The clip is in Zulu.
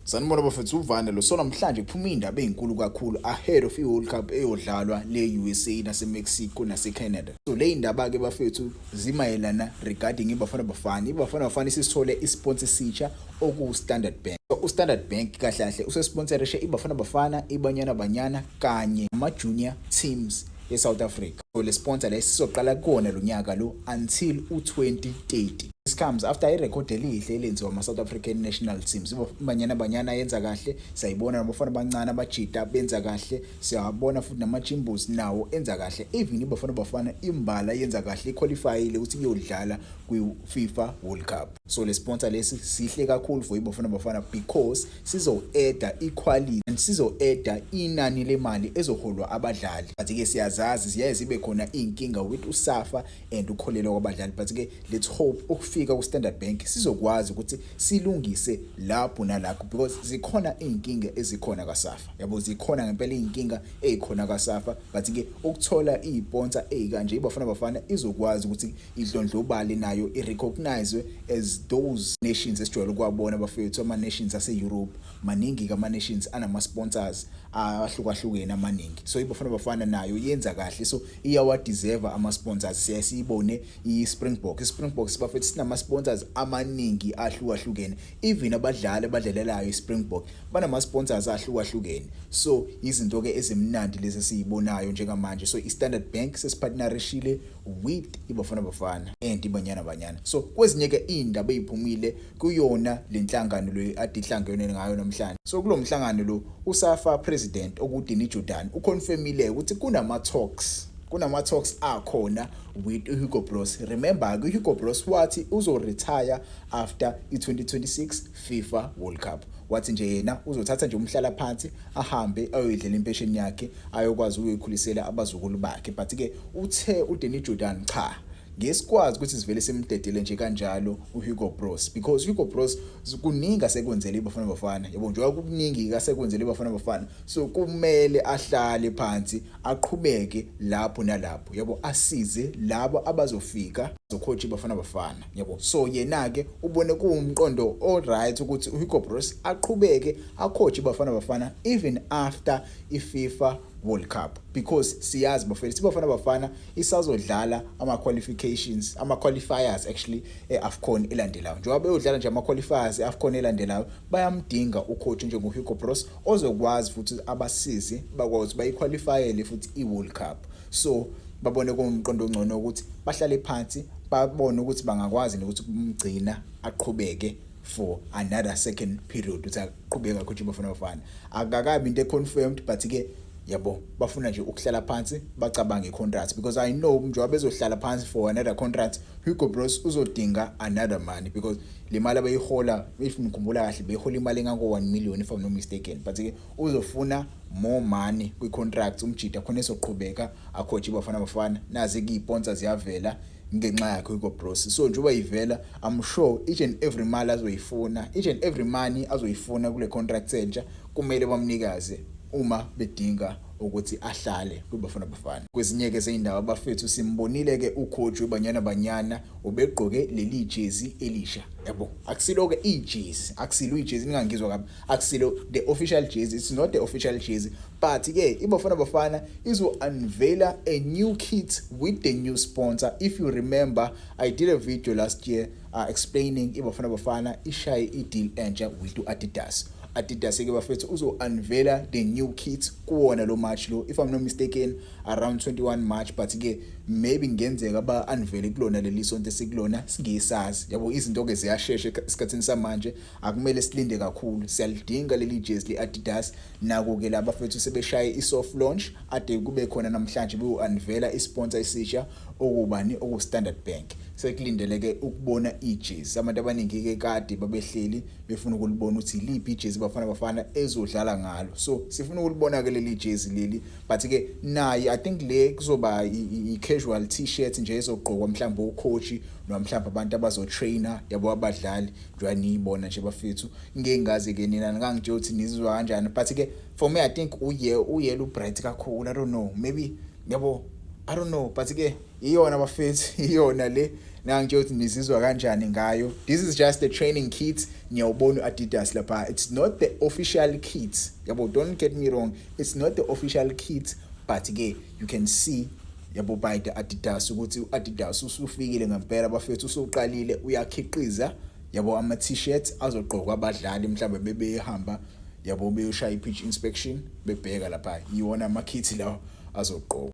Sanibona bafethu, uvane lo. So namhlanje kuphuma iy'ndaba ey'nkulu kakhulu ahead of i-World Cup eyodlalwa le-USA nase-Mexico nase-Canada. So le y'ndaba-ke bafethu zimayelana regarding iBafana Bafana. IBafana Bafana isisithole i-sponsor esitsha okuwu-Standard Bank. So u-Standard Bank kahle kahle usesponsorishe iBafana Bafana, iBanyana Banyana kanye nama-junior teams e-South Africa. So le sponsor le sizoqala kuwona lo nyaka lo until u-2030. This comes after irekhodi elihle elenziwa ama-South African national teams. Banyana Banyana yenza kahle, siyayibona nabafana abancane abajita benza kahle, siyabona futhi nama-Jimbos nawo enza kahle. Even iBafana Bafana imbala yenza kahle, iqualifyile ukuthi iyodlala kwi-FIFA World Cup. So le sponsor lesi sihle kakhulu for iBafana Bafana because sizo-adda i-quality and sizo-adda inani lemali ezoholwa abadlali. But-ke siyazazi ziyaye zibe khona iy'nkinga with uSAFA and ukholelwa kwabadlali, but-ke let's hope ukufika ku-Standard Bank sizokwazi ukuthi silungise lapho nalapho because zikhona iy'nkinga ezikhona kaSAFA, yabo, zikhona ngempela iy'nkinga ey'khona kaSAFA. But-ke ukuthola iy'sponsor ey'kanje, iBafana Bafana izokwazi ukuthi idlondlobale nayo, i-recognize as those nations esijwayele ukuwabona bafethu, ama-nations ase-Europe. Maningi-ke ama-nations anama-sponsors ahlukahlukene amaningi, so iBafana Bafana nayo yenza kahle, so iyawa-deserve ama-sponsors. Siyaye siyibone i-Springbok, i-Springboks bafethu sinama-sponsors amaningi ahlukahlukene. Even abadlali abadlalelayo i-Springbok banama-sponsors ahlukahlukene. So izinto-ke ezimnandi lezi esiyibonayo njengamanje. So i-Standard Bank sesipartnerishile with iBafana Bafana and iBanyana Banyana. So kwezinye-ke iy'ndaba ey'phumile kuyona le nhlangano le ade ihlangene ngayo namhlanje, so kulo mhlangano lo uSAFA president okuDanny Jordaan uconfirmile ukuthi kunama-talks akhona with uHugo Broos. Remember ke, uHugo Broos wathi uzo-retire after i-2026 FIFA World Cup. Wathi nje yena uzothatha nje umhlala phansi, ahambe ayoyidlela impesheni yakhe, ayokwazi ukuyikhulisela abazukulu bakhe. But ke uthe uDanny Jordaan, cha, ngesikwazi ukuthi sivele simdedele nje kanjalo uHugo Broos because Hugo Broos kuningi asekwenzele iBafana Bafana, yabo, njengoba kuningi asekwenzele iBafana Bafana, so kumele ahlale phansi, aqhubeke lapho nalapho, yabo, asize labo abazofika zocoach iBafana Bafana, yabo. So yena ke ubone kuwumqondo alright ukuthi uHugo Broos aqhubeke acoach iBafana Bafana even after iFIFA World Cup because siyazi bafethu, iBafana Bafana isazodlala ama qualifications, ama qualifiers actually, eAfcon elandelayo. Njengoba beyodlala nje ama qualifiers eAfcon elandelayo, bayamdinga ucoach njengoHugo Broos ozokwazi futhi abasize bakwazi bayiqualifyele futhi iWorld Cup. So babone kuwumqondo ongcono ukuthi bahlale phansi, babone ukuthi bangakwazi nokuthi kumgcina aqhubeke for another second period, ukuthi aqhubeke coach iBafana Bafana. Akakabi into econfirmed, but ke yabo, bafuna nje ukuhlala phansi bacabange icontract because I know njengoba bezohlala phansi for another contract, Hugo Broos uzodinga another money because le mali abayihola, if ngikhumbula kahle, beyihola imali engango 1 million if I'm not mistaken, but ke uzofuna more money kwi contract umjida khona ezoqhubeka acoach iBafana Bafana. Nazi ke ziyavela ngenxa yakhe Hugo Broos. So njengoba ivela, I'm sure each and every mali azoyifuna, each and every money azoyifuna kule contract entsha, kumele bamnikaze uma bedinga ukuthi ahlale kwiBafana Bafana. Kwezinye ke zeyindawo bafethu, simbonile ke ucoach weBanyana Banyana ubegqoke leli jezi elisha, yabo. Akusilo ke ijezi, akusilo ijezi, ningangizwa kabi, akusilo the official jersey, it's not the official jersey, but ke iBafana Bafana izo unveil a new kit with the new sponsor. If you remember, I did a video last year explaining iBafana Bafana ishaye i-deal entsha with uAdidas. Adidas ke bafethu uzo unveila the new kit kuwona lo March lo, if I'm not mistaken around 21 March, but ke maybe ngenzeka ba unveil kulona leli sonto esikulona, singesazi, yabo. Izinto ke ziyashesha esikhathini samanje, akumele silinde kakhulu. Siyalidinga leli jersey le Adidas. Nako ke laba bafethu sebeshaye i-soft launch ade kube khona namhlanje, beyo unveila isponsor esisha okubani, oku Standard Bank. Sekulindeleke ukubona ijezi. Abantu abaningi ke kade babehleli befuna ukulibona ukuthi iliphi ijezi Bafana Bafana ezodlala ngalo, so sifuna ukulibona ke leli jezi leli. But ke nayi, I think le kuzoba i casual t-shirt nje ezogqokwa mhlawumbe ucoach noma mhlawumbe abantu abazotrainer, yabo, abadlali njengoba niyibona nje bafethu. Ngeke ngazi ke nina ngangitshela ukuthi nizizwa kanjani, but ke for me I think uye uyelo bright kakhulu. I don't know, maybe, yabo, I don't know, but ke iyona bafethu, iyona le. Nangitshela ukuthi nizizwa kanjani ngayo. This is just the training kit. Ngiyawubona u-Adidas lapha. It's not the official kit, yabo, don't get me wrong, it's not the official kit, but ke you can see, yabo, by the Adidas ukuthi u-Adidas usufikile ngempela, bafethu, usuqalile uyakhiqiza, yabo, ama t-shirts azogqokwa abadlali mhlawumbe bebehamba, yabo, beyoshaya i-pitch inspection, bebheka lapha. Yiwona ama-kit lawo azogqokwa.